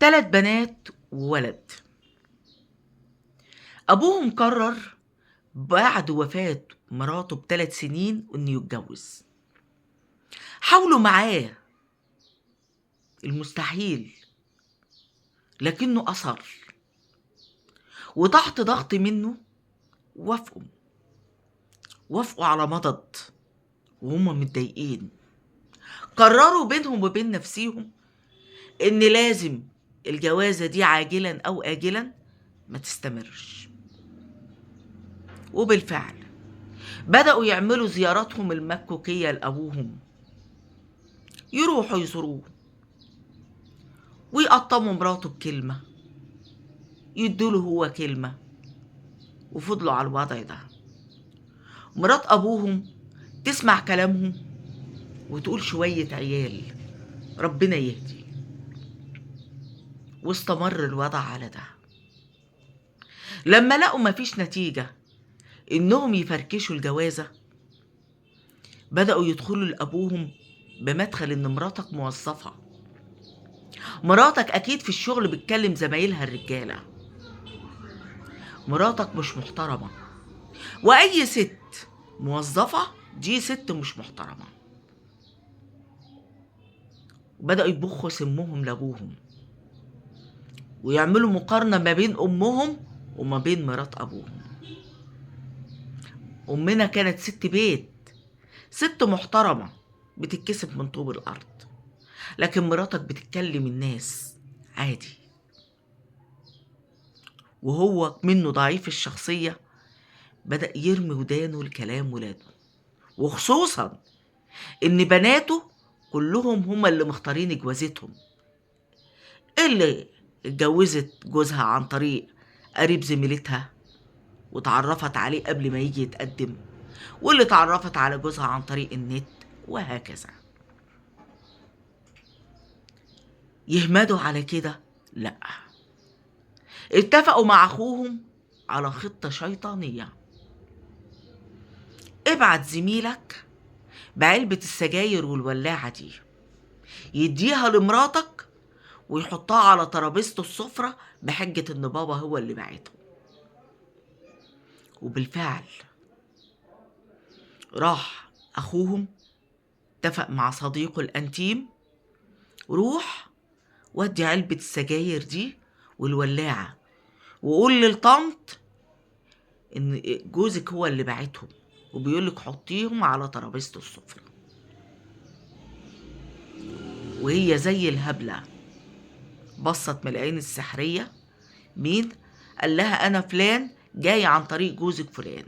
3 بنات وولد. أبوهم قرر بعد وفاة مراته ب3 سنين إنه يتجوز. حاولوا معاه المستحيل، لكنه أصر، وتحت ضغط منه وافقوا على مضض وهم متضايقين. قرروا بينهم وبين نفسيهم إن لازم الجوازة دي عاجلا أو آجلا ما تستمرش. وبالفعل بدأوا يعملوا زياراتهم المكوكية لأبوهم، يروحوا يزوروه ويقطموا مراته بكلمة، يدوله هو كلمة، وفضلوا على الوضع ده. مرات أبوهم تسمع كلامهم وتقول شوية عيال ربنا يهدي. واستمر الوضع على ده. لما لقوا مفيش نتيجة إنهم يفركشوا الجوازة، بدأوا يدخلوا لأبوهم بمدخل إن مراتك موظفة، مراتك أكيد في الشغل بتكلم زمايلها الرجالة، مراتك مش محترمة، وأي ست موظفة دي ست مش محترمة. وبدأوا يبخوا سمهم لأبوهم ويعملوا مقارنة ما بين أمهم وما بين مرات أبوهم. أمنا كانت ست بيت، ست محترمة بتتكسب من طوب الأرض، لكن مراتك بتتكلم الناس عادي. وهو منه ضعيف الشخصية بدأ يرمي ودانه لكلام ولاده، وخصوصا إن بناته كلهم هما اللي مختارين جوازتهم، اللي اتجوزت جوزها عن طريق قريب زميلتها وتعرفت عليه قبل ما يجي يتقدم، واللي تعرفت على جوزها عن طريق النت، وهكذا. يهمدوا على كده؟ لا، اتفقوا مع اخوهم على خطة شيطانية. ابعت زميلك بعلبة السجاير والولاعة دي، يديها لمراتك ويحطها على ترابيزة السفرة بحجة ان بابا هو اللي بعته. وبالفعل راح اخوهم اتفق مع صديقه الانتيم، روح ودي علبة السجاير دي والولاعة وقول للطنط ان جوزك هو اللي بعتهم وبيقولك حطيهم على ترابيزة السفرة. وهي زي الهبلة بصت من العين السحرية، مين؟ قال لها انا فلان جاي عن طريق جوزك فلان.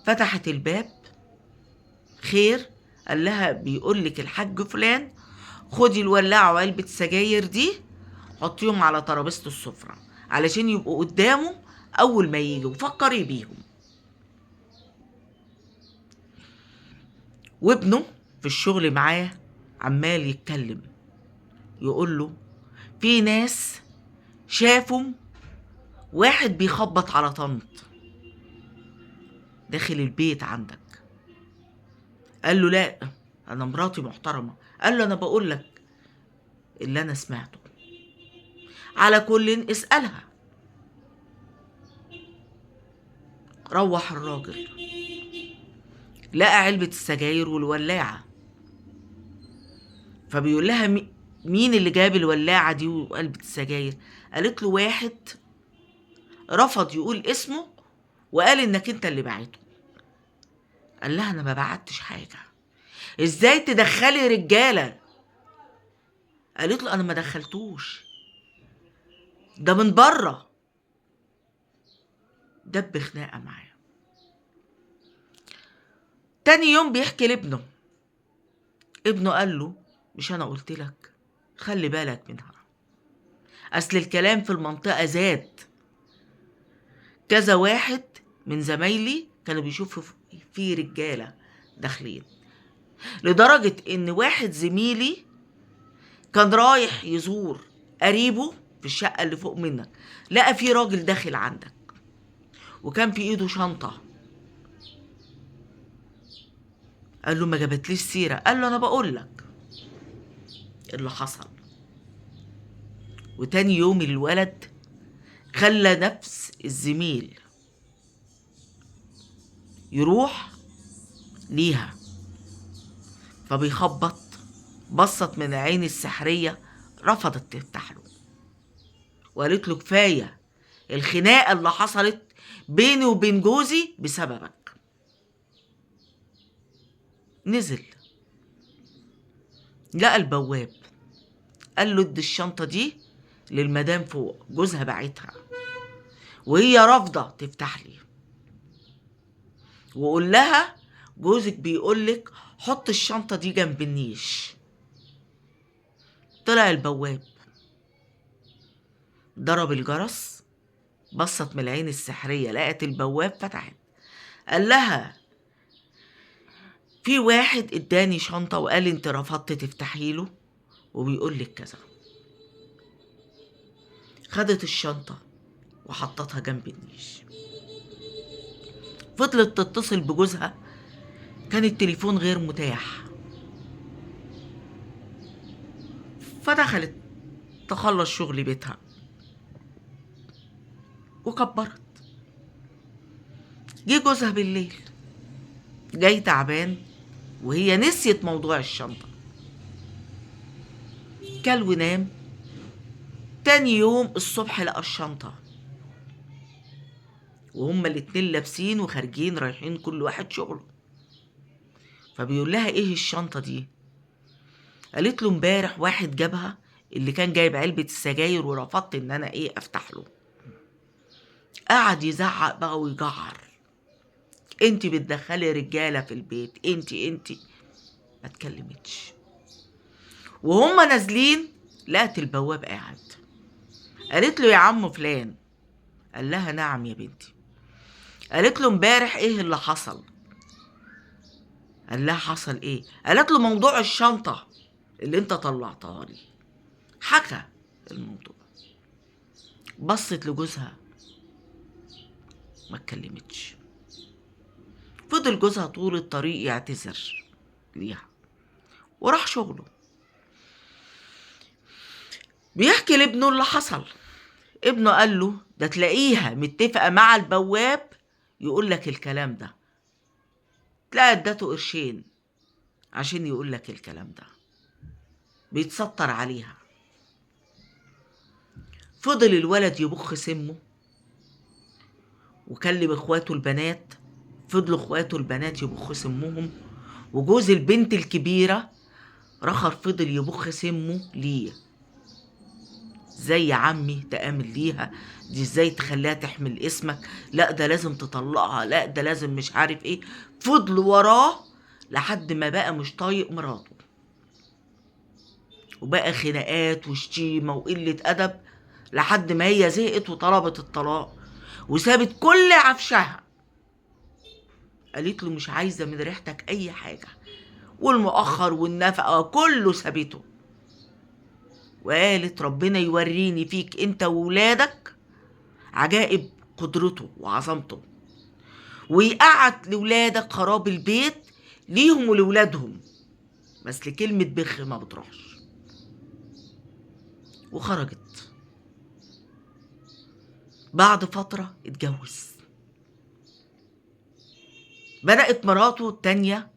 فتحت الباب، خير؟ قال لها بيقولك الحاج فلان خدي الولاعة وعلبة السجاير دي حطيهم على ترابيزة السفرة علشان يبقوا قدامه أول ما يجي وفكري بيهم. وابنه في الشغل معاه عمال يتكلم يقول له في ناس شافوا واحد بيخبط على طنط داخل البيت عندك. قال له لا انا مراتي محترمة. قال له انا بقول لك اللي انا سمعته، على كل اسألها. روح الراجل لقى علبة السجاير والولاعة، فبيقول لها مين اللي جاب الولاعة دي وعلبة السجاير؟ قالت له واحد رفض يقول اسمه وقال انك انت اللي بعته. قال لها انا ما بعتش حاجة، ازاي تدخلي رجالة؟ قالت له انا ما دخلتوش، ده من بره. دب خناقة معاه. تاني يوم بيحكي لابنه، ابنه قال له مش انا قلت لك خلي بالك منها، اصل الكلام في المنطقة زاد، كذا واحد من زمايلي كانوا بيشوفوا في رجالة داخلين، لدرجة ان واحد زميلي كان رايح يزور قريبه في الشقة اللي فوق منك، لقى في راجل داخل عندك وكان في ايده شنطة. قال له ما جابتليش سيرة. قال له انا بقول لك اللي حصل. وتاني يوم الولد خلى نفس الزميل يروح ليها، فبيخبط، بصت من عين السحرية، رفضت تفتح له وقالت له كفاية الخناقة اللي حصلت بيني وبين جوزي بسببك. نزل لقى البواب، قال له ادي الشنطة دي للمدام فوق، جوزها باعتها وهي رافضة تفتح لي، وقول لها جوزك بيقولك حط الشنطة دي جنب النيش. طلع البواب ضرب الجرس، بصت من العين السحرية لقت البواب فتحت، قال لها في واحد اداني شنطة وقال انت رفضت تفتحي له وبيقول لك كذا. خدت الشنطة وحطتها جنب النيش. فضلت تتصل بجوزها، كان التليفون غير متاح، فدخلت تخلص شغل بيتها وكبرت. جه جوزها بالليل جاي تعبان، وهي نسيت موضوع الشنطة، كل ونام. تاني يوم الصبح لقى الشنطة، وهما الاتنين لابسين وخارجين رايحين كل واحد شغله. فبيقول لها ايه الشنطة دي؟ قالت له امبارح واحد جابها، اللي كان جايب علبة السجاير، ورفضت ان انا ايه افتح له. قعد يزعق بقى ويجعر، انت بتدخلي رجالة في البيت، انت ما اتكلمتش. وهما نازلين لقت البواب قاعد، قالت له يا عم فلان. قال لها نعم يا بنتي. قالت له امبارح ايه اللي حصل؟ قال لها حصل ايه؟ قالت له موضوع الشنطة اللي انت طلعتها لي. حكى الموضوع. بصت لجوزها ما اتكلمتش. فضل جوزها طول الطريق يعتذر ليها وراح شغله. بيحكي لابنه اللي حصل. ابنه قال له ده تلاقيها متفقة مع البواب يقول لك الكلام ده، تلاقي ادته قرشين عشان يقول لك الكلام ده، بيتستر عليها. فضل الولد يبخ سمه وكلم اخواته البنات، فضلوا اخواته البنات يبخوا سمهم، وجوز البنت الكبيرة رخر فضل يبخ سمه ليه، زي عمي تآمن ليها دي، ازاي تخليها تحمل اسمك، لا ده لازم تطلقها، لا ده لازم مش عارف ايه. فضل وراه لحد ما بقى مش طايق مراته، وبقى خناقات وشتيمة وقلة أدب، لحد ما هي زهقت وطلبت الطلاق وسابت كل عفشها. قالت له مش عايزة من ريحتك أي حاجة، والمؤخر والنفقة كله سابته، وقالت ربنا يوريني فيك انت وولادك عجائب قدرته وعظمته، ويقعد لولادك خراب البيت ليهم ولولادهم، بس لكلمة بخ ما بتروحش. وخرجت. بعد فترة اتجوز. بدأت مراته التانية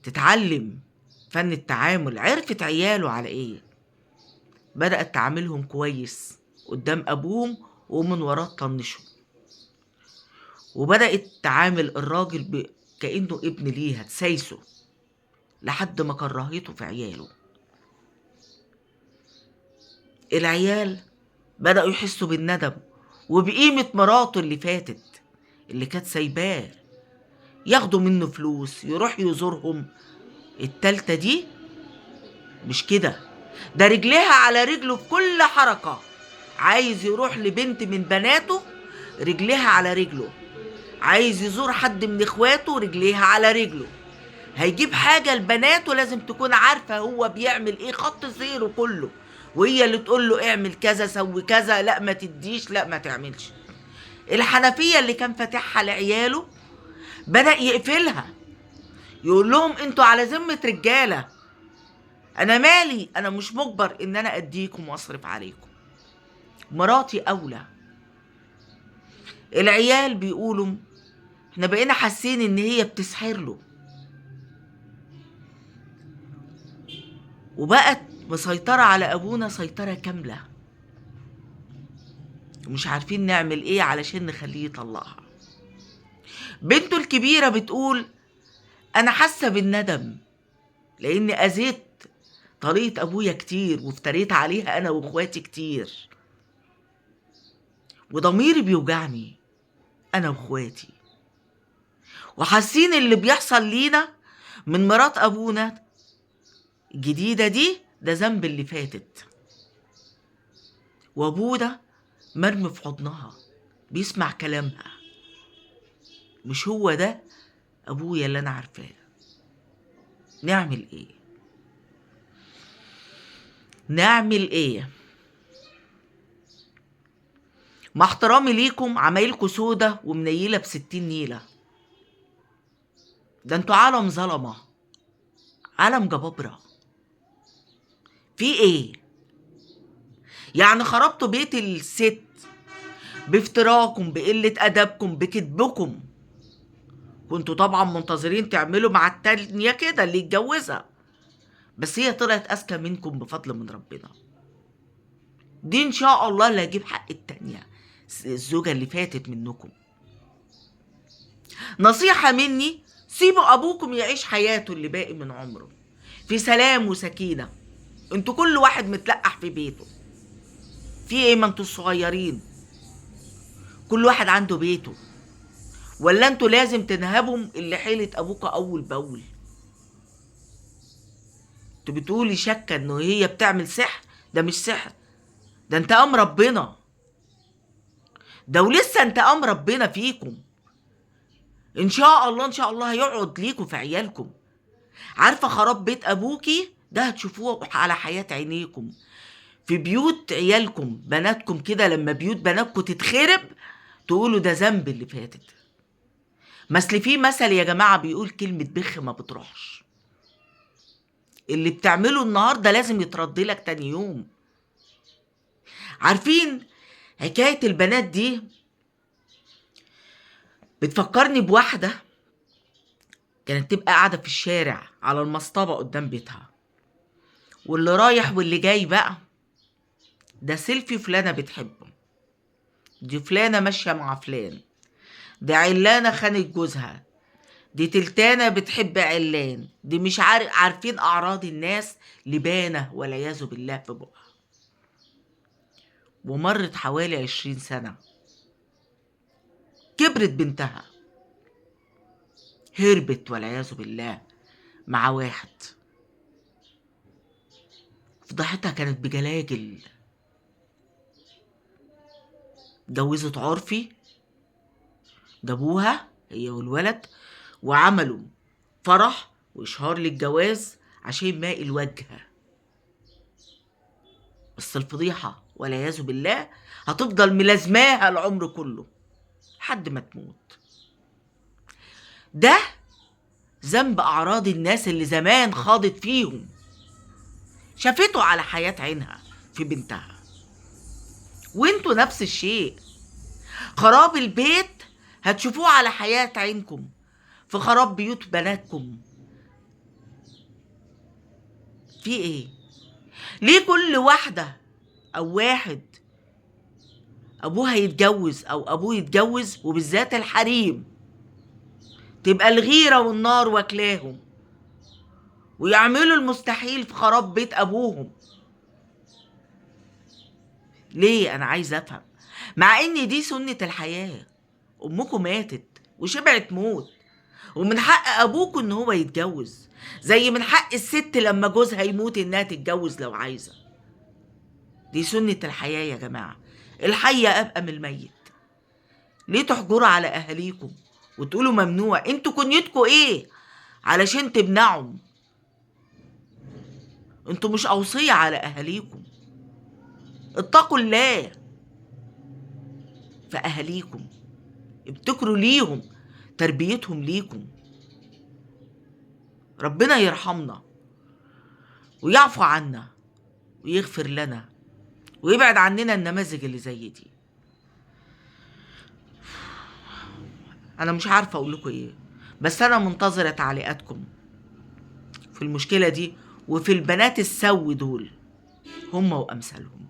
تتعلم فن التعامل، عرفت عياله على ايه، بدأت تعاملهم كويس قدام ابوهم ومن وراه تطنشهم، وبدأت تعامل الراجل كأنه ابن ليها، تسايسه، لحد ما كرهته في عياله. العيال بدأوا يحسوا بالندم وبقيمة مراته اللي فاتت اللي كانت سايباه، ياخدوا منه فلوس، يروح يزورهم. التالتة دي مش كده، ده رجليها على رجله في كل حركة، عايز يروح لبنت من بناته رجليها على رجله، عايز يزور حد من اخواته رجليها على رجله، هيجيب حاجة لبناته لازم تكون عارفة هو بيعمل ايه، خط سيره كله، وهي اللي تقول له اعمل كذا، سوي كذا، لا ما تديش، لا ما تعملش. الحنفية اللي كان فاتحها لعياله بدأ يقفلها، يقول لهم انتوا على ذمة رجالة، انا مالي، انا مش مجبر ان انا اديكم واصرف عليكم، مراتي اولى. العيال بيقولوا احنا بقينا حاسين ان هي بتسحر له، وبقت مسيطرة على ابونا سيطرة كاملة، ومش عارفين نعمل ايه علشان نخليه يطلقها. بنته الكبيرة بتقول انا حاسة بالندم لاني اذيت طريقة ابويا كتير وافتريت عليها انا واخواتي كتير، وضميري بيوجعني انا واخواتي، وحاسين اللي بيحصل لينا من مرات ابونا الجديدة دي ده ذنب اللي فاتت. وابونا مرمي في حضنها بيسمع كلامها، مش هو ده ابويا اللي انا عارفاه. نعمل ايه؟ نعمل ايه؟ مع احترامي ليكم، عمايلكوا سودة ومنيلة ب60 نيلة. ده انتوا عالم ظلمة، عالم جبابرة. في ايه؟ يعني خربتوا بيت الست بافتراكم، بقلة ادبكم، بكذبكم. كنتوا طبعا منتظرين تعملوا مع التانية كده اللي يتجوزها، بس هي طلعت اذكى منكم بفضل من ربنا. دي ان شاء الله اللي هجيب حق التانية، الزوجة اللي فاتت منكم. نصيحة مني، سيبوا ابوكم يعيش حياته اللي باقي من عمره في سلام وسكينة. انتوا كل واحد متلقح في بيته. في ايه؟ ما انتوا الصغيرين، كل واحد عنده بيته. ولا انتوا لازم تنهبوا اللي حيلة ابوكوا اول باول؟ انتوا بتقولي شاكة انه هي بتعمل سحر، ده مش سحر، ده انتقام ربنا، ده ولسه انتقام ربنا فيكم. ان شاء الله ان شاء الله هيقعد ليكم في عيالكم. عارفة خراب بيت ابوكي ده هتشوفوه على حياة عينيكم في بيوت عيالكم، بناتكم كده. لما بيوت بناتكم تتخرب تقولوا ده ذنب اللي فاتت. مثل في مثل يا جماعة بيقول كلمة بخ ما بتروحش. اللي بتعمله النهاردة لازم يترد لك تاني يوم. عارفين حكاية البنات دي بتفكرني بواحدة كانت تبقى قاعدة في الشارع على المصطبة قدام بيتها، واللي رايح واللي جاي بقى ده سيلفي فلانة بتحبه، دي فلانة ماشية مع فلان، ده علانة خانت جوزها، دي تلتانة بتحب علان، دي مش عارف. عارفين أعراض الناس لبانة والعياذ بالله في بقها. ومرت حوالي 20 سنة، كبرت بنتها، هربت والعياذ بالله مع واحد. فضحتها كانت بجلاجل. جوزت عرفي، جابوها هي والولد وعملوا فرح وإشهار للجواز عشان ماء الوجه. بس الفضيحة والعياذ بالله هتفضل ملازماها العمر كله لحد ما تموت. ده ذنب أعراض الناس اللي زمان خاضت فيهم، شافته على حياة عينها في بنتها. وانتوا نفس الشيء، خراب البيت هتشوفوه على حياة عينكم في خراب بيوت بناتكم. في ايه؟ ليه كل واحدة او واحد ابوها يتجوز او ابوه يتجوز، وبالذات الحريم، تبقى الغيرة والنار واكلاهم ويعملوا المستحيل في خراب بيت ابوهم؟ ليه؟ انا عايز افهم. مع ان دي سنة الحياة، امكم ماتت وشبعت موت، ومن حق ابوكم ان هو يتجوز زي من حق الست لما جوزها يموت انها تتجوز لو عايزة. دي سنة الحياة يا جماعة، الحي ابقى من الميت. ليه تحجروا على اهاليكم وتقولوا ممنوع؟ انتوا كنيتكوا ايه علشان تمنعوا؟ انتوا مش اوصية على اهاليكم. اتقوا الله في اهاليكم، ابتكروا ليهم تربيتهم ليكم. ربنا يرحمنا. ويعفو عنا ويغفر لنا ويبعد عننا النماذج اللي زي دي. انا مش عارفه اقول لكم ايه، بس انا منتظره تعليقاتكم في المشكلة دي وفي البنات السوي دول هم وامثالهم.